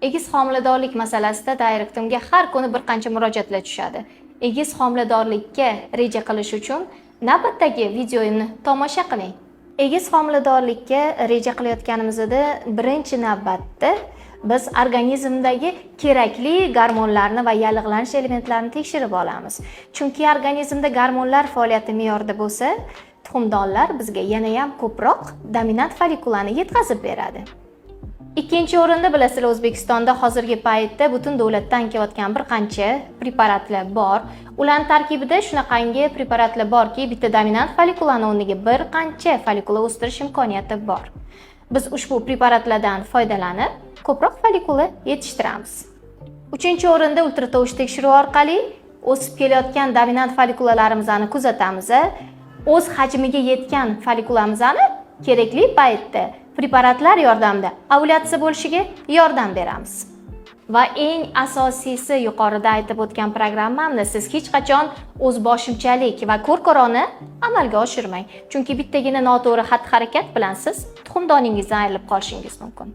Egiz homiladorlik masalasida direktimga har kuni bir qancha murojaatlar tushadi. Egiz homiladorlikka reja qilish uchun navbatdagi videoimni tomosha qiling. Egiz homiladorlikka reja qilayotganimizda birinchi navbatda biz organizmdagi kerakli gormonlarni va yallig'lanish elementlarini tekshirib olamiz. Chunki organizmda gormonlar faoliyati me'yorida bo'lsa, tuxumdonlar bizga yanayam ko'proq dominant follikulani yetkazib beradi. Ikkinchi o'rinda, bilasizlar, O'zbekistonda hozirgi paytda butun davlatdan kelayotgan bir qancha preparatlar bor. Ularning tarkibida shunaqangi preparatlar borki, bitta dominant follikulani o'rniga bir qancha follikula o'stirish imkoniyati bor. Biz ushbu preparatlardan foydalanib, ko'proq follikula yetishtiramiz. Uchinchi o'rinda ultratovush tekshiruvi orqali o'sib kelayotgan dominant follikulalarimizni kuzatamiz. O'z hajmiga yetgan follikulamizni kerakli paytda preparatlar yordamida ovulyatsiya bo'lishiga yordam beramiz. Va eng asosiysi, yuqorida aytib o'tgan programmamni siz hech qachon o'zboshimchalik va ko'r-ko'rona amalga oshirmang. Chunki bittagina noto'g'ri xatti-harakat bilan siz tuxumdoningizdan ayrilib qolishingiz mumkin.